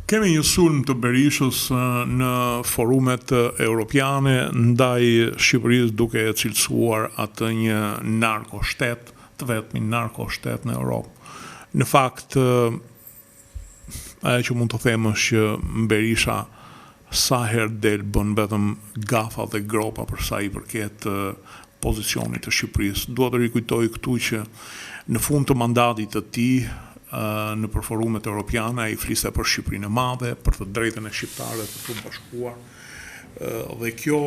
Kemi një sulm të Berishës në forumet europiane ndaj Shqipërisë duke e cilësuar atë një narkoshtet, të vetmin narkoshtet në Europë. Në fakt, ajo që mund të them është që Berisha sa herë del bën vetëm gafa dhe gropa për sa i përket pozicionit të Shqipërisë. Dua të rikujtoj këtu që në fund të mandatit të tij nëpër forumet europiane ai fliste për Shqipërinë e Madhe, për të drejtën e shqiptarëve për t'u bashkuar dhe kjo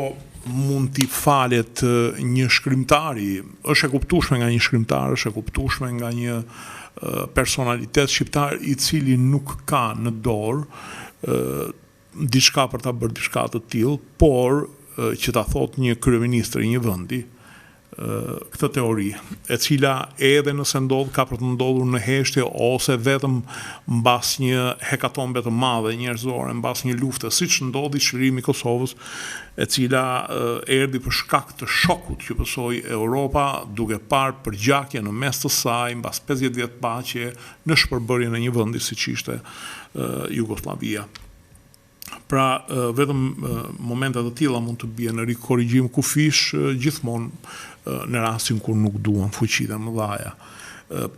mund t'i falet një shkrimtari, është e kuptueshme nga një shkrimtar, është e kuptueshme nga një personalitet shqiptar i cili nuk ka në dorë diçka për ta bërë diçka të tillë, por që ta thotë një kryeministër i një vendi këtë teori, e cila edhe nëse ndodh ka për të ndodhur në heshtje ose vetëm mbas një hekatombe të madhe njerëzore, mbas një lufte, siç ndodhi çlirimi i Kosovës, e cila erdhi për shkak të shokut që pësoi Europa duke parë përgjakje në mes të saj mbas 50 vjet paqe në shpërbërjen e një vendi siç ishte Jugosllavia. Pra, vetëm momente të tilla mund të bien në rikorrigjim kufijsh gjithmonë në rastin kur nuk duan fuqitë e mëdha.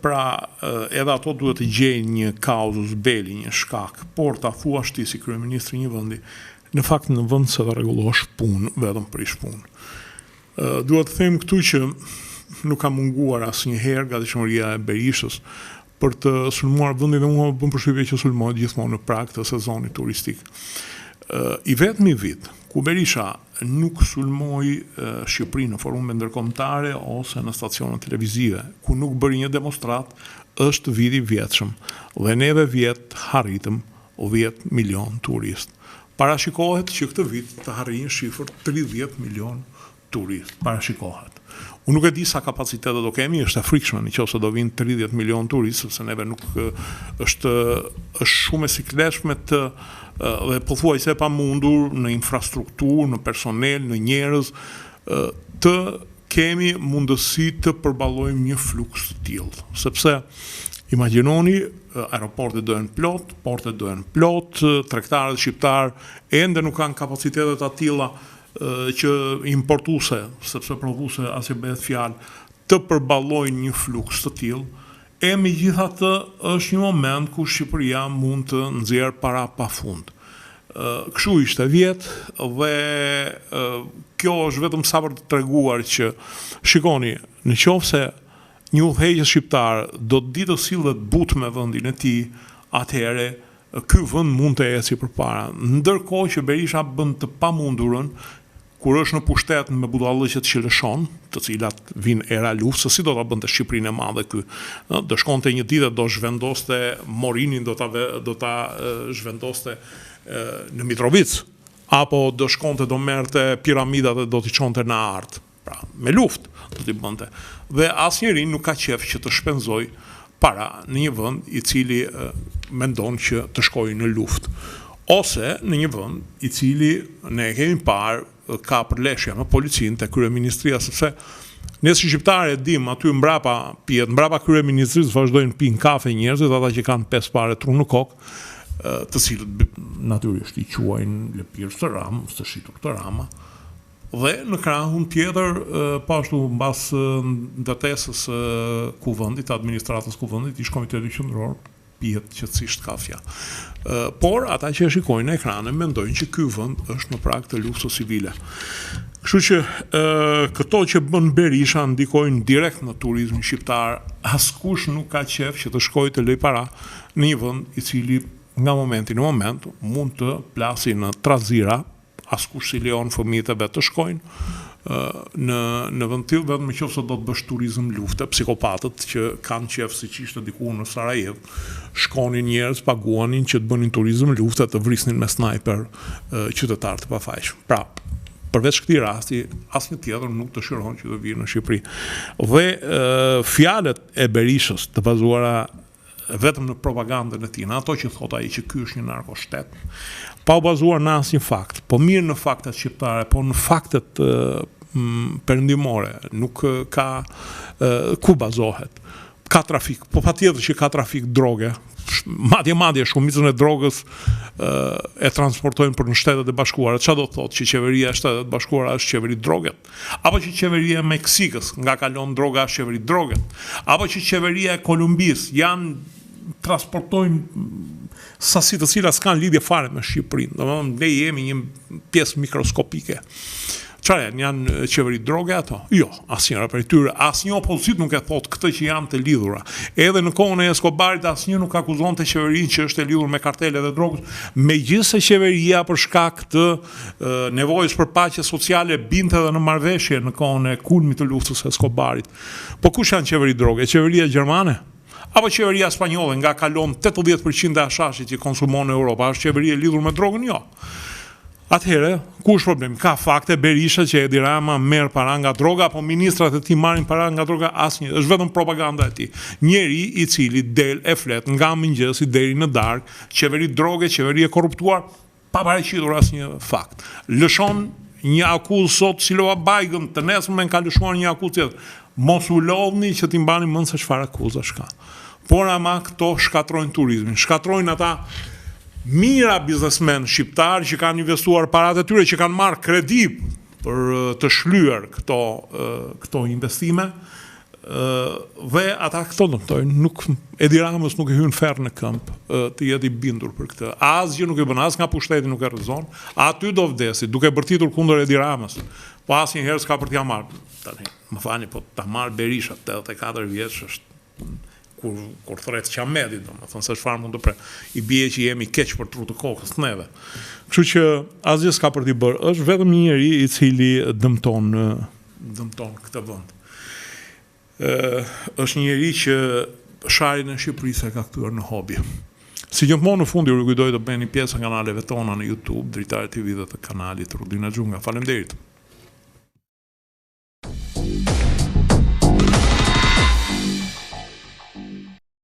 Pra, edhe ato duhet të gjejnë një casus belli, një shkak, por ta thuash ti si kryeministri i një vendi, në fakt në vend se të rregullosh punë, vetëm prish punë. Dua të them këtu që nuk ka munguar asnjëherë gatishmëria e Berishës për të sulmuar vendin dhe mua më bën përshtypje që sulmohet gjithmonë në prag të sezonit turistik. I vetmi vit ku Berisha nuk sulmoi Shqipërinë në forume ndërkombëtare ose në stacione televizive, ku nuk bëri një demonstratë, është viti i vjetshëm. Dhe neve vjet arritëm 10 milion turistë. Parashikohet që këtë vit të arrijë një shifër 30 milion turistë, parashikohet. Unë nuk e di sa kapacitete do kemi, është e frikshme në qoftë se do vinë 30 milion turistë, sepse neve nuk është është shumë e sikletshme të dhe pothuajse e pamundur në infrastrukturë, në personel, në njerëz të kemi mundësi të përballojmë një fluks të tillë, sepse imagjinoni aeroportet do jenë plot, portet do jenë plot, tregtarët shqiptarë ende nuk kanë kapacitete të tilla që importuese, sepse prodhuese as që bëhet fjalë, të përballojnë një fluks të tillë, e megjithatë është një moment ku Shqipëria mund të nxjerrë para pafund. Kështu ishte vjet dhe kjo është vetëm sa për të treguar që shikoni, në qoftë se një udhëheqës shqiptar do të di të sillet butë me vendin e tij, atëherë ky vend mund të eci përpara. Ndërkohë që Berisha bën të pamundurën kur është në pushtet me budallëqet që lëshon, të cilat vijnë era luftë, se si do ta bënte Shqipërinë e Madhe ky, ë, do shkonte një ditë do zhvendoste Morinin, do ta do ta zhvendoste në Mitrovicë, apo do shkonte do merrte piramidat dhe do t'i çonte në Artë. Pra, me luftë do t'i bënte. Dhe asnjeri nuk ka qejf që të shpenzojë para në një vend i cili mendon që të shkojë në luftë. Ose në një vend i cili ne e kemi parë ka përleshje me policinë te kryeministria sepse ne si shqiptarë e dimë aty mbrapa pijet, mbrapa kryeministrisë vazhdojnë pinë kafe njerëzit, ata që kanë pesë pare tru në kokë, të cilët natyrisht i quajnë lëpirës të Ramës, të shitur të Rama. Dhe në krahun tjetër, po ashtu mbas ndërtesës së Kuvendit, të administratës së Kuvendit, ish Komiteti Qendror, pihet qetësisht kafja. Por ata që e shikojnë në ekrane mendojnë që ky vend është në prag të luftës civile. Kështu që këto që bën Berisha ndikojnë direkt në turizmin shqiptar. Askush nuk ka qejf që të shkojë të lërë para në një vend i cili nga momenti në moment mund të plasi në trazira askush s'i lejon fëmijët e vet të shkojnë në në vend të tillë vetëm në qoftë se do të bësh turizëm lufte, psikopatët që kanë qejf siç ishte diku në Sarajevë, shkonin njerëz, paguanin që të bënin turizëm lufte, të vrisnin me snajper qytetarë të pafajshëm. Pra, përveç këtij rasti, asnjë tjetër nuk dëshiron që të vijë në Shqipëri. Dhe fjalët e Berishës të bazuara vetëm në propagandën e tij, në ato që thotë ai që ky është një narkoshtet, pa u bazuar në asnjë fakt, po mirë në faktet shqiptare, po në faktet perëndimore, nuk ka ku bazohet. Ka trafik, po patjetër që ka trafik droge. Madje madje shumicën e drogës e transportojnë për në Shtetet e Bashkuara. Çfarë do të thotë që qeveria e Shteteve të Bashkuara është qeveri droge? Apo që qeveria e Meksikës nga kalon droga është qeveri droge? Apo që qeveria e Kolumbisë janë transportojnë sasi të cilat s'kanë lidhje fare me Shqipërinë. Domethënë ne jemi një pjesë mikroskopike. Çfarë janë? Janë qeveri droge ato? Jo, asnjëra prej tyre, asnjë opozitë nuk e thotë këtë që janë të lidhura. Edhe në kohën e Escobarit asnjë nuk akuzonte qeverinë që është e lidhur me kartelet e drogës, megjithëse qeveria për shkak të nevojës për paqe sociale binte edhe në marrëveshje në kohën e kulmit të luftës së Escobarit. Po kush janë qeveri droge? Qeveria gjermane? Apo qeveria spanjolle nga kalon 80% e hashashit që konsumon në Europa, është qeveri e lidhur me drogën? Jo. Atëherë, ku është problemi? Ka fakte Berisha që Edi Rama merr para nga droga apo ministrat e tij marrin para nga droga? Asnjë, është vetëm propaganda e tij. Njeri i cili del e flet nga mëngjesi deri në darkë, qeveri droge, qeveri e korruptuar, pa paraqitur asnjë fakt. Lëshon një akuzë sot Silova Bajgën, të nesërmen ka lëshuar një akuzë tjetër. Mos u lodhni që t'i mbani mend se çfarë akuzash ka. Por ama këto shkatërrojnë turizmin, shkatërrojnë ata mijëra biznesmenë shqiptarë që kanë investuar paratë e tyre, që kanë marrë kredi për të shlyer këto këto investime dhe ata këto dëmtojnë, nuk Edi Ramës nuk i hyn ferr në këmbë të jetë i bindur për këtë. Asgjë nuk i bën, as nga pushteti nuk e rrëzon. Aty do vdesi duke bërtitur kundër Edi Ramës. Po asnjëherë s'ka për t'ia marrë. Tani, më falni, po ta marrë Berisha 84 vjeç është kur kur thërret qameti, domethënë se çfarë mund të pret. I bie që jemi keq për tru të kokës neve. Kështu që asgjë s'ka për t'i bërë, është vetëm një njeri i cili dëmton dëmton këtë vend. Ë është një njeri që sharjen e Shqipërisë e ka kthyer në hobi. Si gjithmonë në fund ju rikujtoj të bëheni pjesë e kanaleve tona në YouTube, Dritare TV dhe të kanalit Rudina Xhunga. Faleminderit.